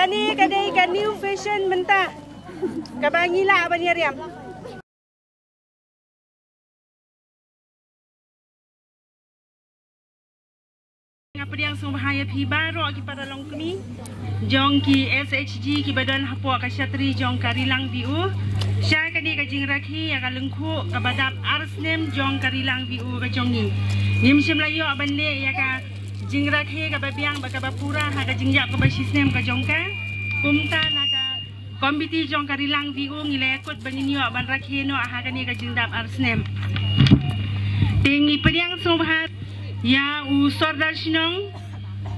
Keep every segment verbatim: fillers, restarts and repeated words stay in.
Kane ka dei ka new fashion mynta kaba ngi lah ban ïa riam. Nga pdiang sngewbha ïa phi baroh ki para longkmie jong ki S H G kiba don hapoh ka shatri jong ka Rilang V O sha kane ka jingrakhe ïa ka lyngkhuh kaba dap ar snem jong ka Rilang V O ka jong ngi. Ngim shym la ïoh ban leh ïa ka jingrakhe kaba biang bad kaba pura ha ka jingïap kaba shisnem ka jong ka. Kumta na ka komiti jong ka Rilang V O ngi la ïakut ba ngin ïoh ban rakhe noh ha kane ka jingdap ar snem. Te ngi pdiang sngewbha ïa u Sordar Shnong,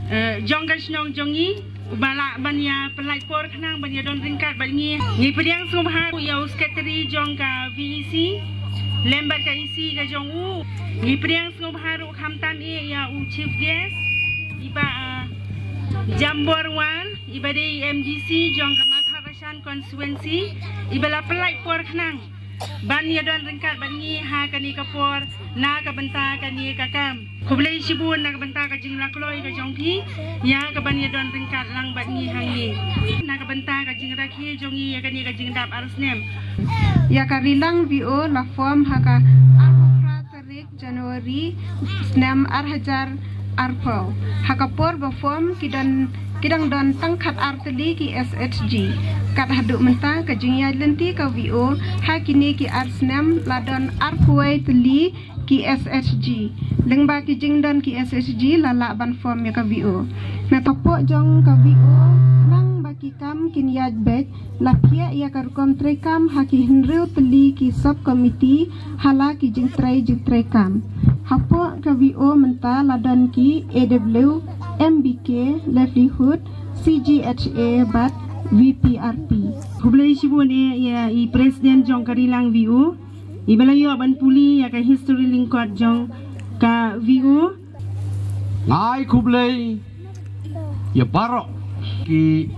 eh, jong ka shnong jong ngi, uba lah ban ïa pynlait por khnang ban ïa don ryngkat bad ngi. Ngi pdiang sngewbha ïa u Secretary jong ka V E C lem bad ka E C ka jong u. Ngi pdiang sngewbha ruh khamtam eh ïa u Chief Guest, i Bah, eh, Jambor War, iba dei M D C jong ka Mathar Shan constituency, iba la pynlait por khnang ban ïa don ryngkat bad ngi ha kane ka por na ka bynta kane ka kam. Khublei shibun na ka bynta ka jinglakloi ka jong phi ïa ka ban ïa don ryngkat lang bad ngi hangne na ka bynta ka jingrakhe jong ngi ïa kane ka jingdap ar snem. Ïa ka Rilang V O la form ha ka arphew phra tarik January snem ar hajar arphew. Ha ka por ba form ki don, ki dang don tang khatar tylli ki S H G. Kat haduh mynta ka jingïaid lynti ka V O ha kine ki ar snem la don arphew wei tylli ki S H G. Lyngba ki jingdon ki S H G la lah ban form ïa ka V O. Na ka por jong ka V O nang ba ki kam kin ïaid beit, la phiah ïa ka rukom treikam ha ki hynriew tylli ki sub committee ha la ki jingtrei jingtreikam. Hapoh ka V O mynta la don ki A W, M B K, livelihood, C G H A bad V P R P. Khublei shibun eh ïa i president jong ka Rilang V O, iba la ïoh ban pule ïa ka history lyngkot jong ka V O. Nga ai khublei ïa baroh ki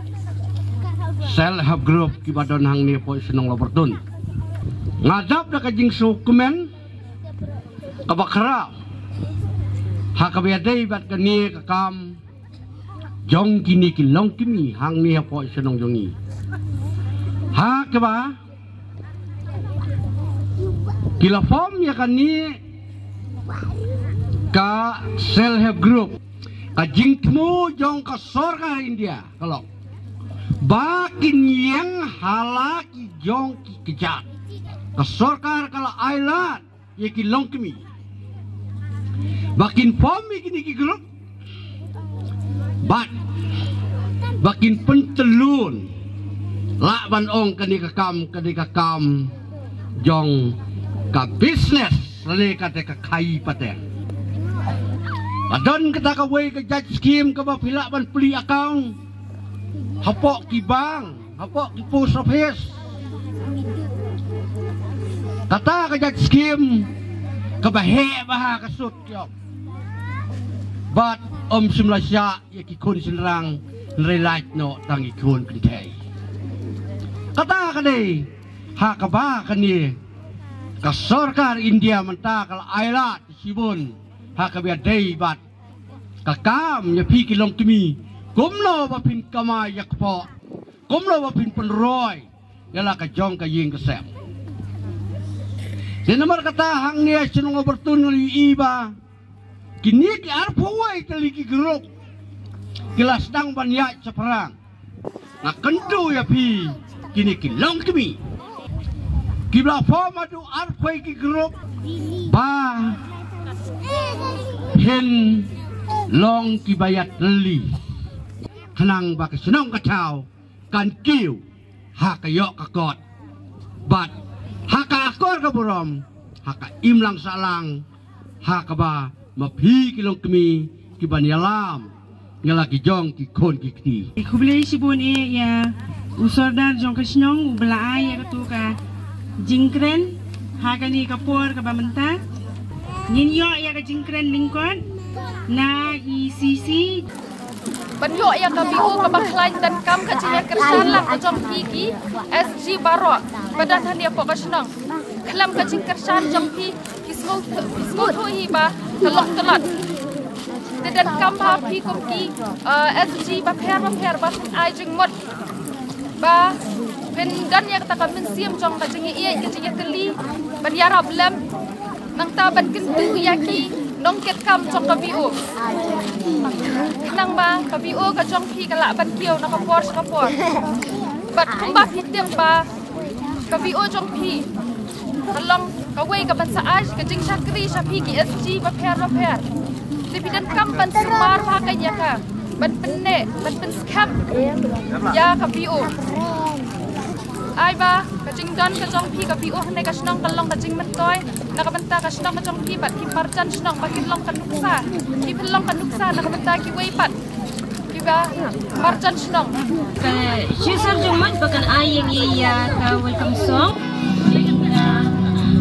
self help group kiba don hangne hapoh shnong Lawbyrtun. Nga dap da ka jingsngewkmen kaba khraw ha kaba ïadei bad kane ka kam jong kine ki longkmie hangne hapoh shnong jong ngi. Ha kaba ki la form ïa kane ka self help group, ka jingthmu jong ka sorkar India ka long ba kin ïeng ha la ki jong ki kjat. Ka sorkar ka la ai lad ïa ki longkmie ba kin form ïa kine ki group bad ba kin pyntyllun, lah ban ong kane ka kam, kane ka kam jong ka business lane kata ka khaii pateng. Ka don kata kawei ka jait skim kaba phi lah ban plie account hapoh ki bank, hapoh ki post office. Kata ka jait skim kaba heh bha ka sut ïoh. Bad ym shym la shah ïa ki khun shynrang, hynrei lait noh tang ki khun kynthei. Kata ka dei ha kaba kane ka sorkar India mynta ka la ai lad shibun ha kaba ïadei bad ka kam ïa phi ki longkmie, kumno ba phin kamai ïa kpoh, kumno ba phin pynroi ïa la ka jong ka ïing ka sem. Te namar kata hangne ha shnong Lawbyrtun ngi ïohi ba kine ki arphew wei tylli ki group ki la sdang ban ïaid shaphrang. Nga kyntu ïa phi kine ki longkmie kiba la form haduh arphew ki group ba phin long kiba ïatylli khnang ba ka shnong ka thaw kan kiew ha ka ïoh ka kot bad ha ka akor ka burom, ha ka imlang sahlang, ha kaba ma phi ki longkmie ki ban ïalam ïa la ki jong ki khun ki kti. Khublei shibun eh ïa u sordar jong ka shnong uba la ai ïa katu ka jingkren ha kane ka por kaba mynta. Ngin ïoh ïa ka jingkren lyngkot na i C C. Ban ïoh ïa ka V O kaba khlaiñ donkam ka jingïakyrshan lang ka jong phi ki S G baroh ba don hangne hapoh ka shnong. Khlem ka jingkyrshan jong phi ki sngewthuh, ki sngewthuh hi ba ka long tlot. Donkam ba phi kum ki, eh, S G bapher bapher ba phin ai jingmut, ba phin don ïa kata ka mynsiem jong ka jingïeit, ka jingïakylli, ban ïarap lem, nangta ban kyntu ïa ki nongkitkam jong ka V O. Khnang ba ka V O ka jong phi ka lah ban kiew na ka por sha ka por. Bad kumba phi tip ba ka V O jong phi ka long kawei kaban sa ai ka jingshakri sha phi ki S G bapher bapher. Te phi donkam ban sumar bha ka ïa ka, ban pynneh, ban pynskhem ïa ka V O. Ai ba ka jingdon ka jong phi ka V O hangne ka shnong ka long ka jingmyntoi na ka bynta ka shnong ka jong phi bad ki marjan shnong ba kin long ka nuksa, ki pynlong ka nuksa na ka bynta kiwei pat kiba marjan shnong. Ka shisar jong mat ba kan ai ïa ngi ïa ka welcome song.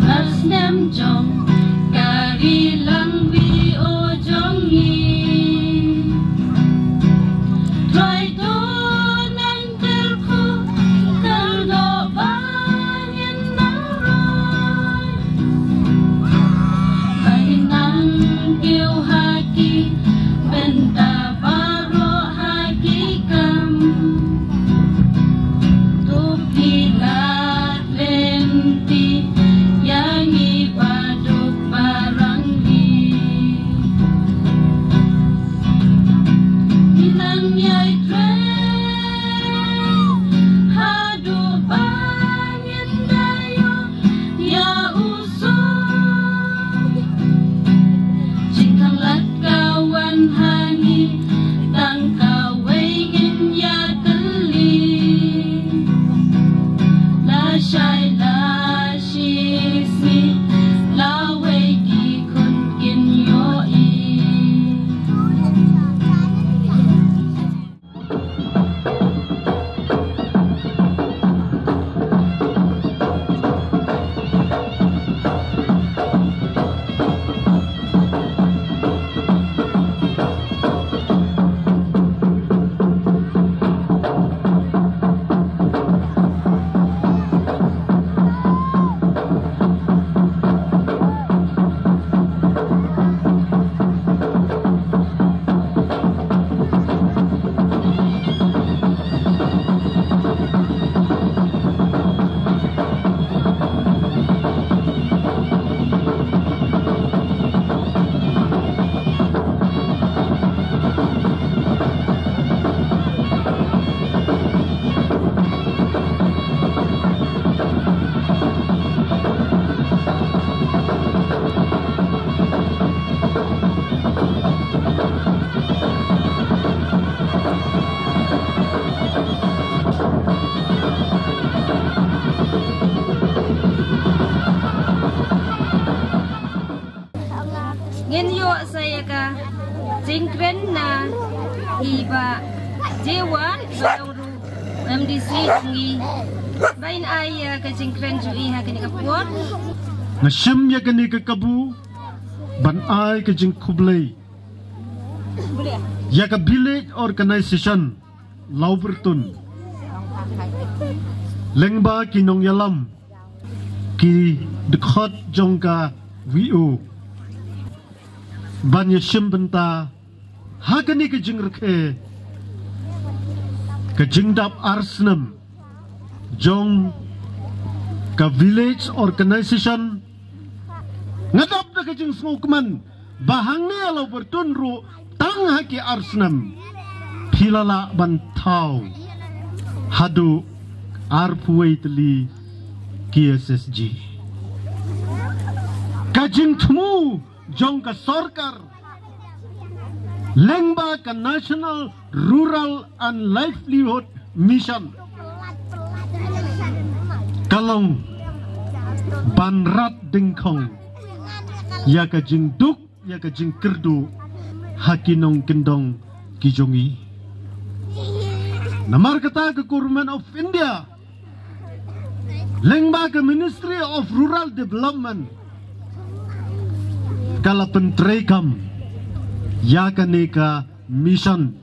Ar snem jong ka Ri Lang V O jong ngi. Trai to nang ter ko kal do ba ngin nang roi. Ba ngin nang kiew ha ki bynta baroh ha ki kam. To phi lad lynti ïa ngi baduk barangli. Ngi nang ïai trei haduh ba ngin da ïoh ïa u suk. Jingkhanglad ka wan ha ngi, tang kawei ngin ïakylli. Lashai lashisngi, lawei ki khun kin ïohi. Ngin ïoh sa ïa ka jingkren na i Bah Jewar, ba long ruh M D C jong ngi, ba in ai ïa ka jingkren jong i ha kane ka por. Nga shim ïa kane ka kabu ban ai ka jingkhublei ïa ka village organization Lawbyrtun, lyngba ki nongïalam, ki dkhot jong ka V O, ban ïashim bynta ha kane ka jingrkhie ka jingdap ar snem jong ka village organization. Nga dap da ka jingsngewkmen ba hangne ha Lawbyrtun ruh tang ha ki ar snem phi la lah ban thaw haduh arphew wei tylli ki S S G. Ka jingthmu jong ka sorkar lyngba ka National Rural and Livelihood Mission ka long ban rat dyngkhong ïa ka jingduk, ïa ka jingkyrduh ha ki nongkyndong ki jong ngi. Namar kata ka Government of India lyngba ka Ministry of Rural Development ka la pyntreikam ïa kane ka mission,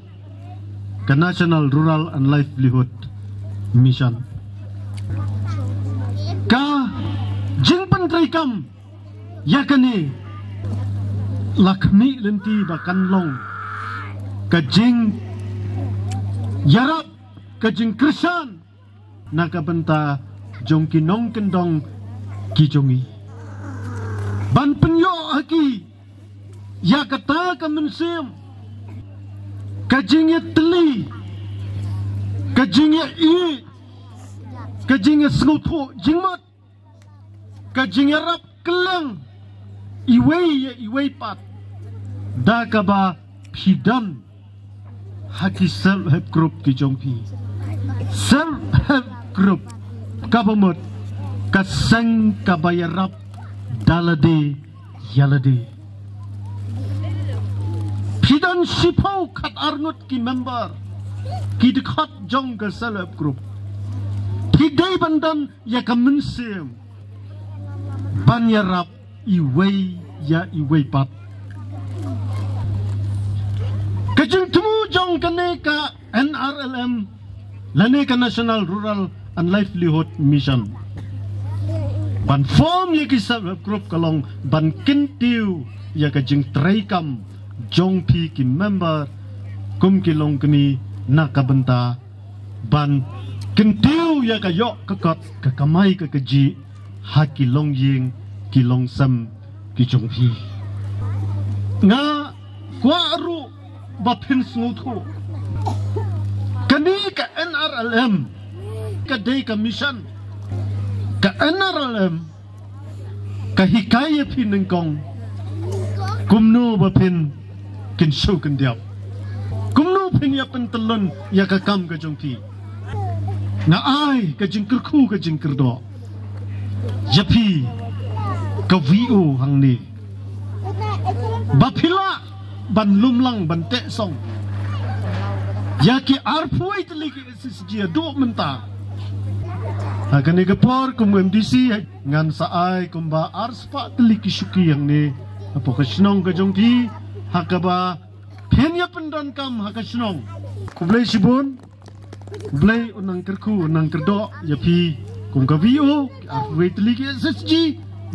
ka National Rural and Livelihood Mission. Ka jingpyntreikam ïa kane la khmih lynti ba kan long ka jingïarap, ka jingkyrshan na ka bynta jong ki nongkyndong ki jong i. Ban pynïoh ha ki ïa kata ka mynsiem, ka jingïatylli, ka jingïa-i, ka jingïasngewthuh jingmut, ka jingïarap kylleng iwei ïa iwei pat, da kaba phi don ha ki self help group ki jong phi. Self help group kaba mut ka seng kaba ïarap da lade ïa lade. Phi don shiphew khatar ngut ki member, ki dkhot jong ka self help group. Phi dei ban don ïa ka mynsiem ban ïarap iwei ïa iwei pat. Ka jingthmu jong kane ka N R L M lane ka National Rural and Livelihood Mission ban form ïa ki self help group ka long ban kyntiew ïa ka jingtrei kam jong phi ki member kum ki longkmie na ka bynta ban kyntiew ïa ka ïoh ka kot, ka kamai ka kajih ha ki longïing ki longsem ki jong phi. Nga kwah ruh ba phin sngewthuh, kane ka N R L M ka dei ka mission. Ka N R L M ka hikai ïa phi nyngkong kumno ba phin kynshew kyndiap, kumno phin ïa pyntyllun ïa ka kam ka jong phi. Nga ai ka jingkyrkhu ka jingkyrdoh ïa phi ka V O hangne, ba phi lah ban lum lang ban teh song ïa ki arphew wei tylli ki S H G haduh mynta. Ha kane ka por kum M D C ngan sa ai kumba arspah tylli ki shuki hangne hapoh ka shnong ka jong phi, ha kaba phin ïa pyndonkam ha ka shnong. Khublei shibun. Khublei, u nang kyrkhu u nang kyrdoh ïa phi kum ka V O, ki arphew wei tylli ki S H G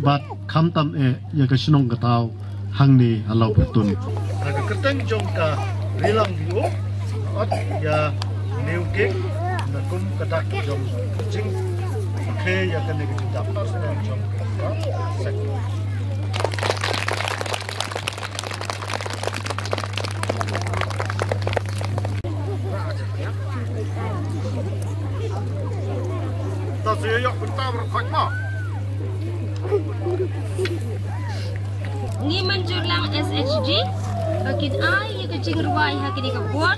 bad khamtam eh ïa ka shnong ka thaw hangne ha Lawpyrtun. Ha ka kyrteng jong ka Rilang V O, ot ïa New King na kum ka dak jong ka jing, ka ïa kane ka jingdap na sdang jong ka sek. Ngi mynjur lang S H G ba kin ai ïa ka jingrwai ha kane ka por.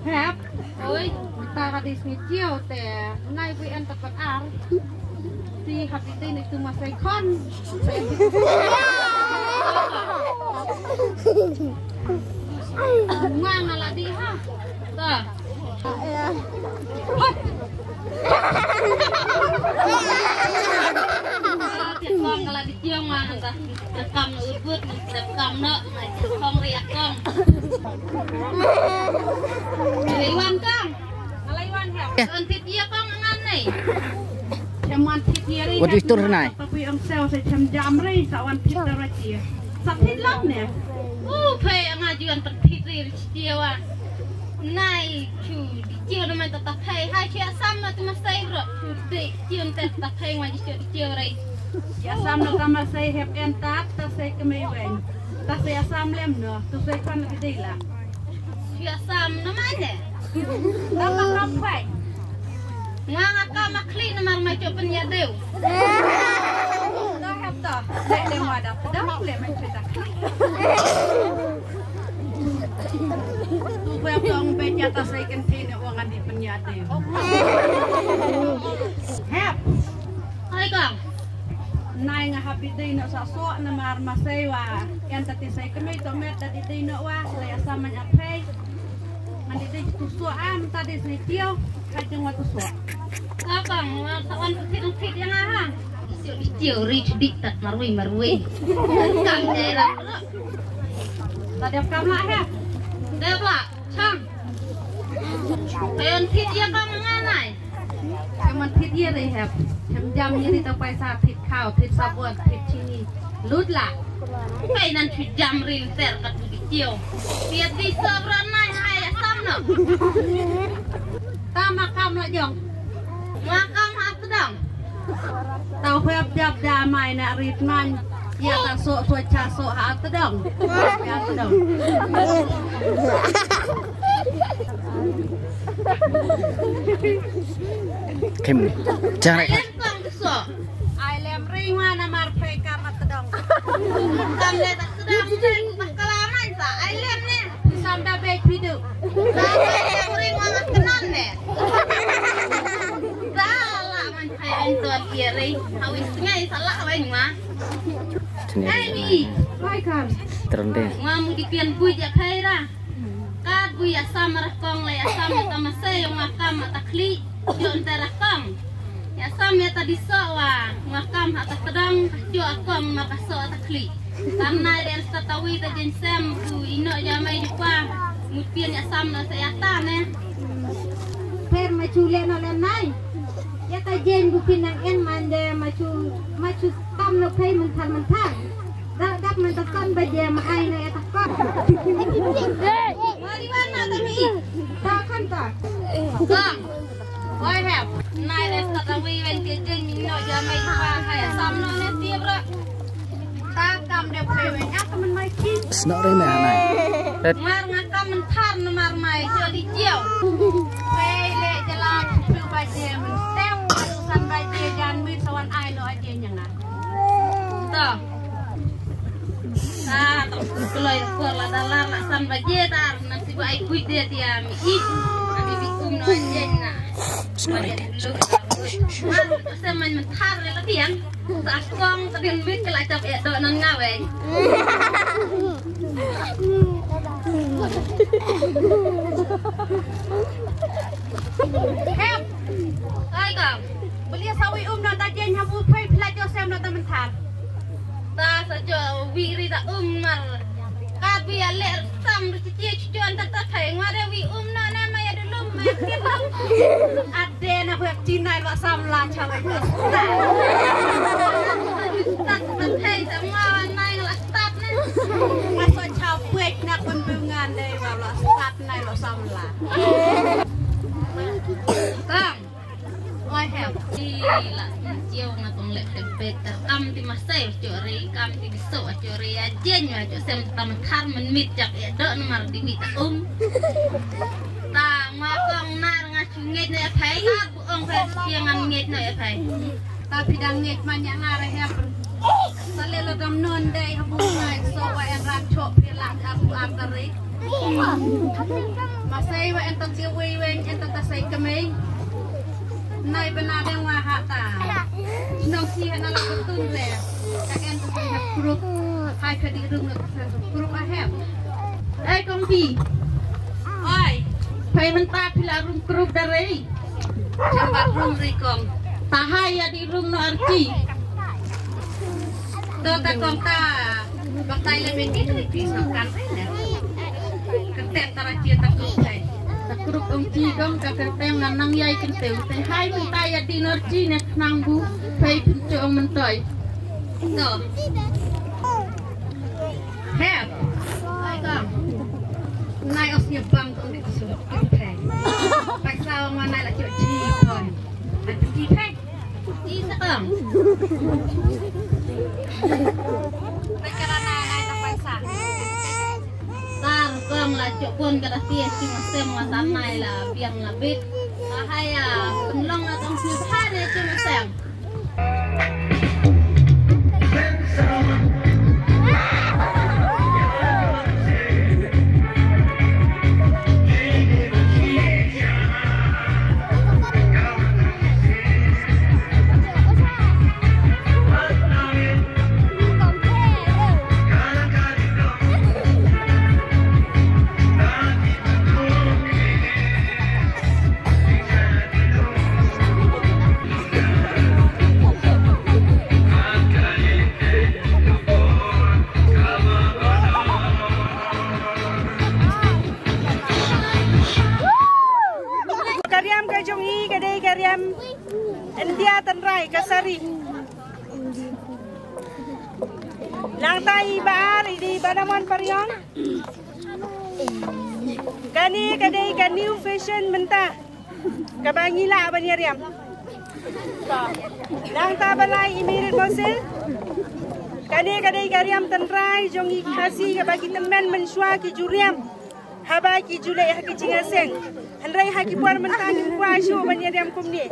Hep. Oi. Mynta ka dei sngi Jio te. Nai bui en ta pat ar. Ti hap ite ni tu masai khon. Mang ala di ha. Ta. Hop. Ti kong ala di Jio mang ta. Kam no ubut, kam no, kong ri kong. Iwan kong. Iwan thit ïa kong ngan nei. Chem wan thit ïa ri. Wat wi tur nai. Tapi ong sel sa chem jam ri sa wan thit da ra ïa. Sa thit lap ne. U phei nga juan thit ri ri ïa wa. Nai chu di Jio na man ta ta phei. Hai chu sam na tu masai bro. Chu di Jio ta ta phei wan di Jio di Jio ri. Ïa sam na ka masai hep en ta ta sei kemei wen. Ta sei asam lem no, tu sei kan lagi dei la. Ïa sam na mai ne. Tama kam phai. Nga nga kam a khli na mar mai cho pen ïa deu. Dah hep dah. Leh leh ma dah. Dah leh mai cho dah. Tu hep dong pe ïa ta sei kan thi ne wa nga di pen ïa deu. Hep. Hai kong. Nai nga hap ïa dei noh sa soh namar masai wa. Kan ta ti sai kemei to met da di dei noh wa. Lai asam man aphei. Ngan di dei tu soh am ta di sai Jio. Ka jong wa tu soh. Ka kong wa sa wan tu thit thit ïa nga ha. Jio ri chu dik tat marwei marwei. Kam dei la. Ta dep kam la ha. Dep la. Chang. Ayon thit ïa kong nga nai. Chem wan thit ïa re hep. Chem jam ïa re ta paisa thit khaw, thit sabon, thit chini. Lut la. Kai nan chu jam rin ter ka tu di Jio. Tiat di sabra nai hai asam no. Ta ma kam la jong. Ma kam ha tdang. Tau hep jap da mai na rit man. Ïa ta so so cha so ha tdang. Ha tdang. Kim. Chang rai. Ai lem ring wa namar phe ka mat tdong. Kam le tak tdong le ba kala man sa ai lem ne. Sam da bek pidu. Sa ai lem ring wa mat knan ne. Sa la man phe en to ye ring. Hawi sngai sa la wen ma. Ai mi. Ai kam. Trende. Wa mu ki pian bui ja phe ra. Kat bui ya sam ra kong le ya sam ya ta masai ya wa kam ta khli. Jon ta ra kong. Ya sam ya ta di so wa. Wa kam ha ta tdong. Jo a kong ma ka so ta khli. Tan nai den sa ta wi ta jin sem bu ino ya mai di pa. Mut pian ya sam na sa ya ta ne. Per ma chu le no le nai. Ya ta jin bu pin nang en man de ma chu ma chu tam no pei man thar man thar. Da dap man ta kon ba je ma ai na ya ta kon. Mari wan na ta mi. Ta kan ta. Kong. Oi hep. Nai res ta ta wi wen ke jin mi no ja mai pa hai sam no ne ti bro. Ta kam de pei wen ya ta man mai ki. Sno re me hanai. Mar nga kam man thar no mar mai jo di jiao. Pei le jala chu ba je man tem san ba je jan mi sa wan ai no aje nyang na. To. Ah, to kloi ko la dalar la san baje tar nan si bai kuit de tia mi i. Ami bi kum no jen na. Sorry. Mar se man man thar le la tiang. Sa kong ta bin mit ke la chap e do nan ngaweng. Hep. Ai kong. Beli sawi um na ta jen hamu phai phla jo sem na ta man thar. Ta sa jo wi ri ta um mar. Ka bi ya le sam ri chi chi chon ta ta thai ngwa de wi um no na ma ya dulum ma ya kit lum. Ade na huek chi nai lo sam la cha wai ta. Ta ta thai ta ngwa wan nai la stat ne. Ma so cha puek na kun bu ngan de wa lo stat nai lo sam la. Tam. Oi hep. Ti la jiu nga tong lek te bet ta kam ti masai chori kam ti biso chori ya jen ya jo sem tam thar men mit jak ya do namar di mit um. Ta nga kong nar nga chu nget ne phai ka bu ong phai ti ngan nget ne phai. Ta phi dang nget man ya nga re hep. Sa le lo dam non dei ha bu ngai so wa en rat chok phi la ka bu am ta re. Masai wa en ta ti wei wei en ta ta sai ka mei. Nai bana deng wa ha ta. Nong si ha na la betul le. Ka en ta sai ha group. Hai ka di rum na ka sai group a hep. Ai kong pi. Ai. Pai menta pila rum group da rei. Chambat rum rei kong. Tahai ya di rum no arti. To ta kong ta. Bang tai le menti tu pi sangkan rei le. Ketek tara cia ta group dai. Ta group ong ci gong ka kerteng ngan nang yai kenteu. Te hai menta ya di no arti ne nang bu. Pai pun cong mentoi. To. Hep. Ai kong. Nai os nya bang kong di su. Pai sa ma nai la cok ji pon. Ati ji pai. Ji sa kong. Pai ka nai nai ta pai sa. Tar kong la cok pon ka ti si ma sem ma tan nai la biang la bit. Ahaya, penlong la tong si pha ne si ma sem. Ka riam ka jong i ka dei ka riam India tynrai ka sari. Nangta i ba ar i dei ba namon pariong. Kane ka dei ka new fashion mynta. Kaba ngi lah ban ïa riam. Nangta ba lai i Mirit Mosil. Kane ka dei ka riam tynrai jong i Khasi kaba ki tymmen mynshuwa ki ju riam. Haba ki ju leh ha ki jingïaseng. Hynrei ha ki por mynta ngim kwah shuh ban ïa riam kumne.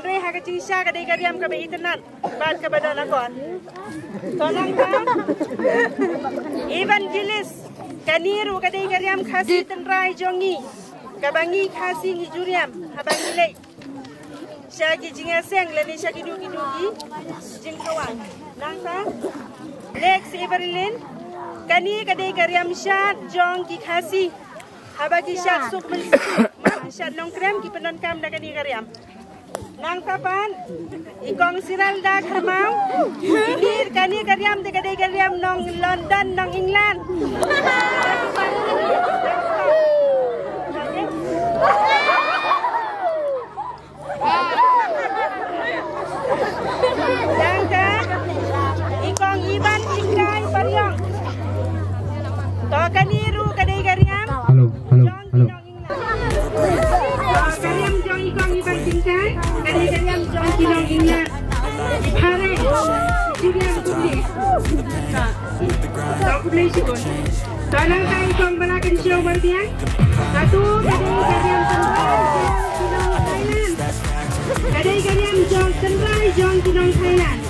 Re ha ka jingshisha ka dei ka riam kaba itynnad bad kaba don akor. To nangta Evangelist, kane ruh ka dei ka riam Khasi tynrai jong ngi, kaba ngi Khasi ngi ju riam haba ngi leit sha ki jingïaseng lane sha kino kino ki jingkhawai. Nangta next Evelyn, kane ka dei ka riam shad jong ki Khasi. Haba ki shad suk mynsiem, shad nongkrem, ki pyndonkam da kane ka riam. Nangta pat i Kong Siralda Kharmaw, kane, kane ka riam te ka dei ka riam nong London, nong England. Nangta i Kong Iban Jingkai Pariong. To kane ruh ka dei ka riam. Hello, hello, hello. Ka riam jong i Kong Iban Jingkai ka dei ka riam jong ki nong England. Phare. Khublei shibun. To khublei shibun. To nangta i Kong Bala Kynshew Marbiang. Katu ka dei ka riam tynrai jong ki nong Thailand. Ka dei ka riam jong tynrai jong ki nong Thailand.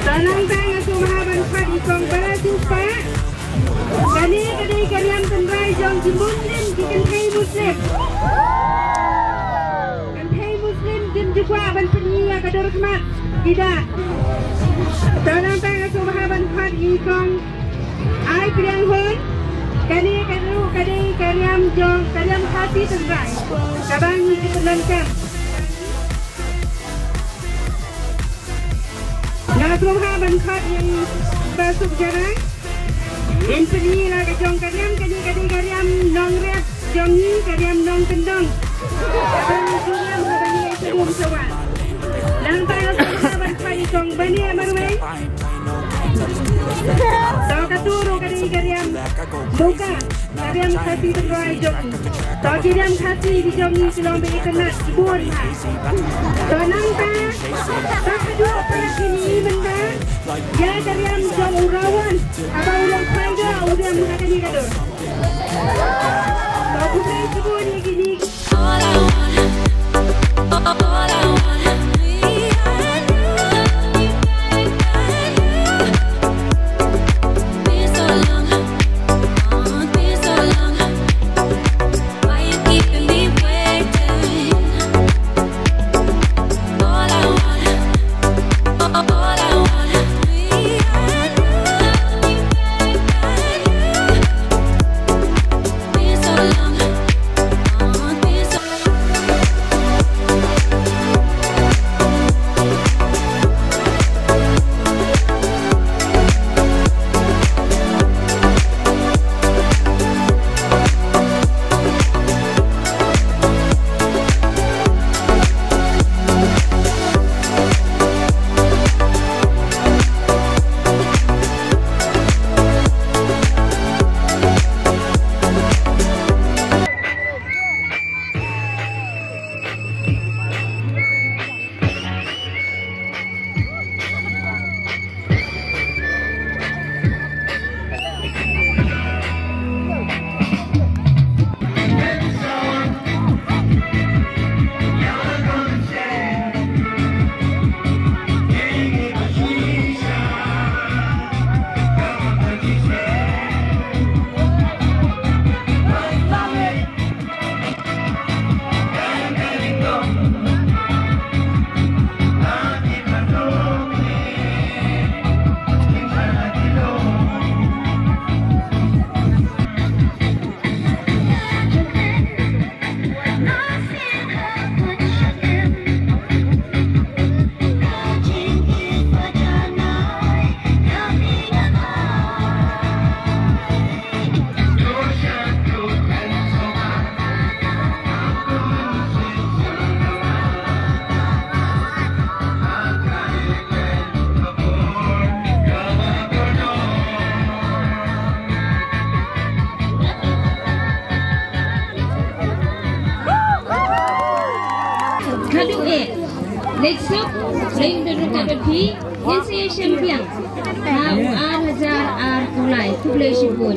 To nangta nga sngewbha ban khot i Kong Bala Singpah. Kane ka dei ka riam tynrai jong ki Muslim, ki kynthei Muslim. Kynthei Muslim kim ju kwah ban pyni ïa ka dur khmat, ki da. To nangta nga sngewbha ban khot i Kong Ai Priang Hun. Kane ka ruh ka dei ka riam jong, ka riam Khasi tynrai kaba ngi ju pyndonkam. Nga sngewbha ban khot ïa i Bah Suk Jarang. In pyni la ka jong ka riam, kane ka dei ka riam nongrep jong ngi, ka riam nongkyndong. Kaba ngi ju riam haba ngi leit sha lum sha wah. Nangta nga sngewbha ban khot i Kong Baniah Marwei. To katu ruh ka dei ka riam Muka. Ka riam Khasi tynrai jong ngi. To ki riam Khasi ki jong ngi ki long ba itynnad, ki bun bha. To nangta, to haduh pat kine mynta, ïa ka riam jong u Rawan, haba u long tiger u riam ha kane ka dur. To khublei shibun ïa kine. All I want, all I want, me and you, me and you. Been so long, oh, been so long. Why you keeping me waiting? All I want, all I want, me and you, me and you. Haduh eh, leit suk, leit duduk ka duduk hi, ngin sa ïa shem biang ha u ar hajar arphew lai. Khublei shibun.